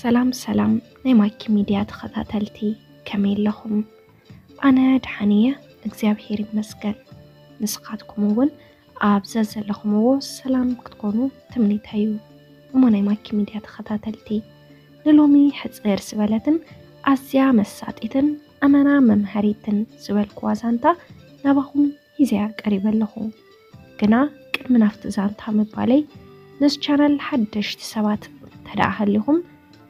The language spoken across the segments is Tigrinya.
ሰላም ሰላም ናይ ማኪ ሚድያ ተኸታተልቲ፣ ከመይ ኣለኹም? ኣነ ደሓን እየ፣ እግዚኣብሔር ይመስገን። ንስኻትኩም እውን ኣብ ዘዘለኹምዎ ሰላም ክትኮኑ ትምኒተይ እዩ። እሞ ናይ ማኪ ሚድያ ተኸታተልቲ፣ ንሎሚ ሕፅር ዝበለትን ኣዝያ መሳጢትን ኣመና መምሃሪትን ዝበልኩዋ ዛንታ ናባኹም ሒዘያ ቀሪበ ኣለኹ። ግና ቅድሚ ናብቲ ዛንታ ምባለይ፣ ነዚ ቻናል ሓደሽቲ ሰባት እንተደኣ ሃሊኹም፣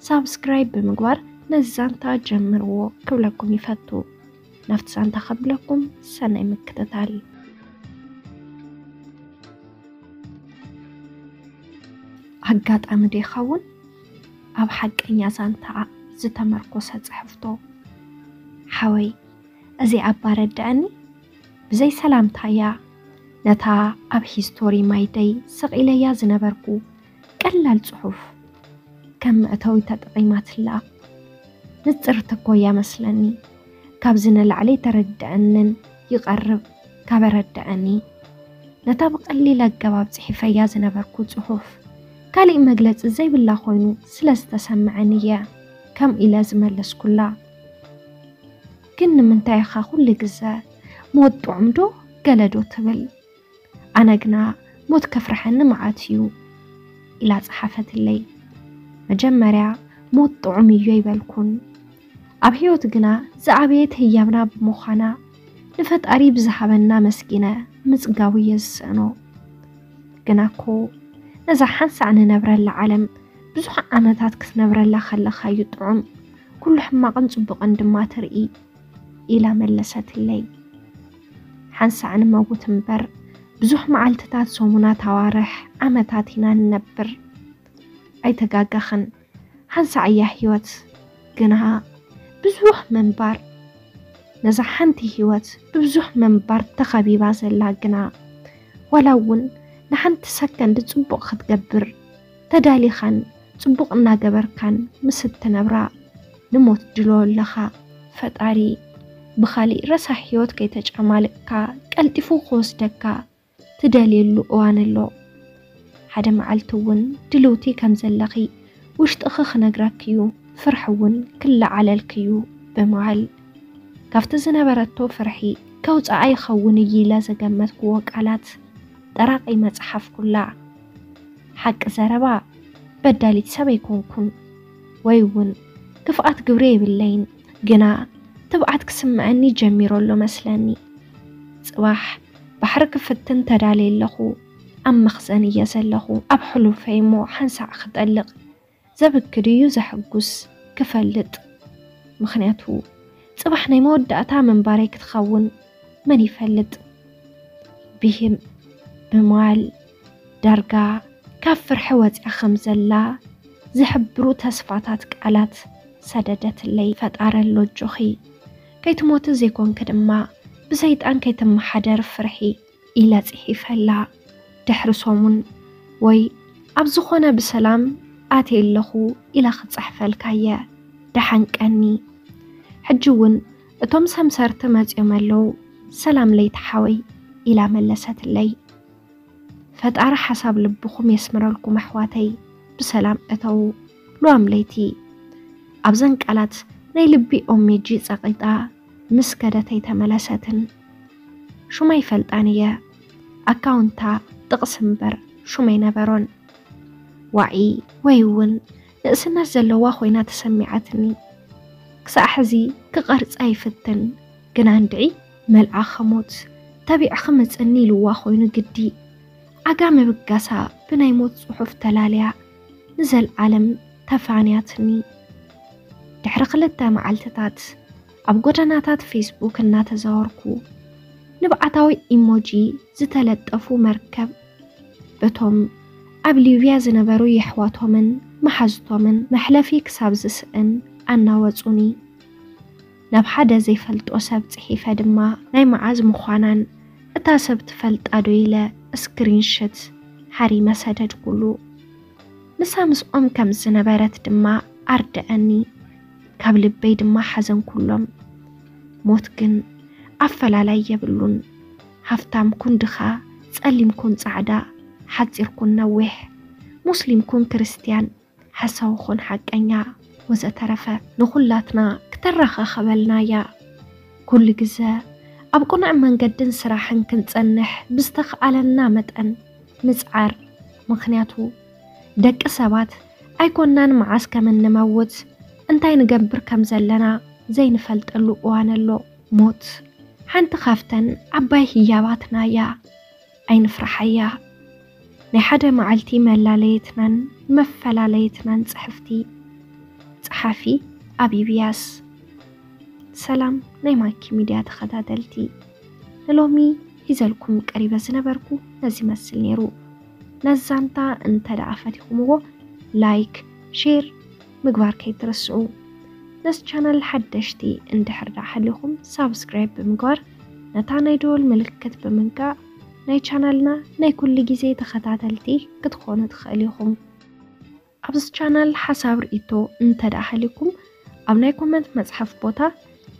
ሳብስክራይብ ብምግባር ነዚ ዛንታ ጀምርዎ ክብለኩም ይፈቱ። ናብቲ ዛንታ ከብለኩም ሰናይ ምክትታል። ኣጋጣሚ ዶ ይኸውን ኣብ ሓቀኛ ዛንታ ዝተመርኮሰ ጽሕፍቶ? ሓወይ፣ እዚ ኣባ ረድኣኒ ብዘይ ሰላምታ እያ ነታ ኣብ ሂስቶሪ ማይደይ ሰቒለያ ዝነበርኩ ቀላል ጽሑፍ ከም መእተዊ ተጠቒማትላ። ንጽርቲ እኮ እያ መስለኒ። ካብዚ ንላዕሊ ተረድአንን ይቐርብ ካብ ረድአኒ። ነታ ብቐሊል ኣገባብ ጽሒፈያ ዝነበርኩ ጽሑፍ፣ ካሊእ መግለጺ ዘይብላ ኮይኑ ስለ ዝተሰምዐኒ እየ ከምኡ ኢለ ዝመለስኩላ። "ግን ንምንታይ ኢኻ ኩሉ ግዘ ሞት ጥዑም ዶ ገለ ዶ ትብል? ኣነ ግና ሞት ከፍርሐኒ መዓት እዩ" ኢላ ጸሓፈትለይ። መጀመርያ ሞት ጥዑም እዩ ኣይበልኩን። ኣብ ህይወት ግና ዝዓበየት ህያብና ብምዃና፣ ንፈጣሪ ብዝሃበና መስጊነ ምጽጋቡ እየ ዝስእኖ። ግና እኮ ነዛ ሓንሳዕ ንነብረላ ዓለም ብዙሕ ዓመታት ክትነብረላ ከለኻ እዩ ጥዑም፣ ኩሉ ሕማቕን ጽቡቕን ድማ ትርኢ ኢላ መለሰትለይ። ሓንሳዕ ንመውት እምበር ብዙሕ መዓልትታት፣ ሰሙናት፣ ኣዋርሕ፣ ዓመታት ኢና ንነብር። ኣይተጋገኽን። ሓንሳዕ እያ ህይወት፣ ግና ብዙሕ ምንባር። ነዛ ሓንቲ ህይወት ብብዙሕ ምንባር ተኸቢባ ዘላ ግና፣ ዋላ እውን ንሓንቲ ሰከንድ ጽቡቕ ክትገብር ተዳሊኻን ጽቡቕ እናገበርካን ምስ እትነብራ፣ ንሞት ድሎ ኣለኻ። ፈጣሪ ብኻሊእ ረሳሕ ህይወት ከይተጨማልቕካ ቀልጢፉ ክወስደካ ትደልየሉ እዋን ኣሎ። ሓደ መዓልቲ እውን ድልውቲ ከም ዘለኺ ውሽጥኺ ክነግረኪ እዩ፣ ፍርሒ እውን ክለዓለልኪ እዩ ብምባል፣ ካብቲ ዝነበረቶ ፍርሒ ከውፅኣ ይኸውን እዩ ኢለ ዘገመትክዎ ቃላት ጠራቒመ ጸሓፍኩላ። ሓቂ ዘረባ በዳሊት ሰብ ኣይኮንኩን፣ ወይ እውን ክፍኣት ግብሪ የብለይን፣ ግና ትብዓት ክስምዐኒ ጀሚሩ ኣሎ መስለኒ። ጽባሕ ባሕሪ ክፍትን ተዳልየ ኣለኹ። ኣብ መኽዘን እየ ዘለኹ። ኣብ ሕሉፈይ እሞ ሓንሳዕ ክጠልቕ ዘብክድ እዩ ዘሐጉስ ክፈልጥ። ምኽንያቱ ጽባሕ ናይ መወዳእታ ምንባረይ ክትኸውን መን ይፈልጥ? ብሂም ብምባል ዳርጋ ካብ ፍርሒ ወጺኣ ከም ዘላ ዝሕብሩ ተስፋታት ቃላት ሰደደትለይ። "ፈጣሪ ኣሎ ኣጆኺ፣ ከይትሞቲ ዘይኮንኪ ድማ ብሰይጣን ከይትመሓደሪ ፍርሒ" ኢለ ጽሒፈላ። ድሕሪ ሰሙን ወይ ኣብ ዝኾነ "ብሰላም ኣትየ ኣለኹ" ኢላ ክጽሕፈልካ እየ። ደሓን ቀኒ። ሕጂ እውን እቶም ሰምሰርቲ መጺኦም ኣለዉ። "ሰላም ለይቲ ሓወይ" ኢላ መለሰትለይ። ፈጣሪ ሓሳብ ልብኹም የስምረልኩም ኣሕዋተይ፣ ብሰላም እተዉ። ልዋም ለይቲ ኣብዘን ቃላት ናይ ልቢ ኦሜጂ ጸቒጣ ምስ ከደት ኣይተመለሰትን። ሹማ ይፈልጣን እየ። ኣካውንታ ጥቕሲ እምበር ሹም ኣይነበሮን። ዋዒ ወይ እውን ንእስነት ዘለዋ ኮይና ተሰሚዓትኒ። ክሳዕ ሕዚ ክቐርጻ ይፍትን፣ ግና እንድዒ መልኣኸ ሞት ተቢዕኺ ምጽኒ ኢልዋ ኮይኑ ግዲ። ኣጋ ምብጋሳ ብናይ ሞት ጽሑፍ ተላልያ ንዘልዓለም ተፋንያትኒ። ድሕሪ ክልተ መዓልትታት ኣብ ጎደናታት ፌስቡክ እናተዛወርኩ፣ ንብዓታዊ ኢሞጂ ዝተለጠፉ መርከብ በቶም ኣብ ሊብያ ዝነበሩ የሕዋቶምን መሓዝቶምን መሕለፊ ክሳብ ዝስእን ኣናወጹኒ። ናብ ሓደ ዘይፈልጦ ሰብ ጽሒፈ ድማ ናይ መዓዝ ምዃናን እታ ሰብ ትፈልጣ ዶ ኢለ ስክሪንሽት ሓሪመ ሰደድኩሉ። ንሳ ምስኦም ከም ዝነበረት ድማ ኣርድኣኒ። ካብ ልበይ ድማ ሓዘንኩሎም። ሞት ግን ኣፈላላይ የብሉን። ሃፍታም ኩን ድኻ፣ ጸሊም ኩን ጻዕዳ፣ ሓጺር ኩን ነዊሕ፣ ሙስሊም ኩን ክርስትያን፣ ሓሳዊ ኹን ሓቀኛ። ወዘተረፈ ንኹላትና ክተራኻኸበልና እያ። ኩሉ ግዘ ኣብ ቅኑዕ መንገድን ስራሕን ክንጸንሕ ብዝተኽኣለና መጠን ምጽዓር። ምኽንያቱ ደቂ ሰባት ኣይኮናን መዓስ ከም እንመውት እንታይ ንገብር ከም ዘለና ዘይንፈልጠሉ እዋን ኣሎ። ሞት ሓንቲ ካብተን ዓባይ ህያባትና እያ። ኣይንፍርሓያ። ናይ ሓደ መዓልቲ መላለየትናን መፈላለየትናን ጽሕፍቲ። ጸሓፊ ኣቢብያስ። ሰላም ናይ ማኪ ሚድያ ተኸታተልቲ፣ ንሎሚ ሒዘልኩም ቀሪበ ዝነበርኩ ነዚ ይመስል ነይሩ። ነዚ ዛንታ እንተ ደኣ ፈቲኹምዎ ላይክ፣ ሼር ምግባር ከይትረስዑ። ነዚ ቻናል ሓደሽቲ እንድሕር ደኣ ሃሊኹም ሳብስክራይብ ብምግባር ነታ ናይ ደወል ምልክት ብምንካእ ናይ ቻናልና ናይ ኩሉ ግዜ ተኸታተልቲ ክትኾኑ ትኽእል ኢኹም። ኣብዚ ቻናል ሓሳብ ርእይቶ እንተ ደኣ ሃሊኩም ኣብ ናይ ኮመንት መጽሓፍ ቦታ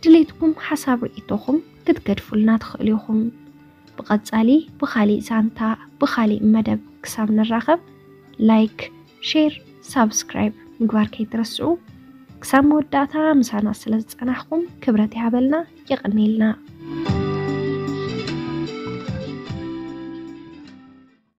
ድሌትኩም ሓሳብ ርእይቶኹም ክትገድፉልና ትኽእሉ ኢኹም። ብቐጻሊ ብኻሊእ ዛንታ ብኻሊእ መደብ ክሳብ ንራኸብ ላይክ፣ ሼር፣ ሳብስክራይብ ምግባር ከይትረስዑ። ክሳብ መወዳእታ ምሳና ስለ ዝጸናሕኩም ክብረት ይሃበልና፣ የቐንየልና።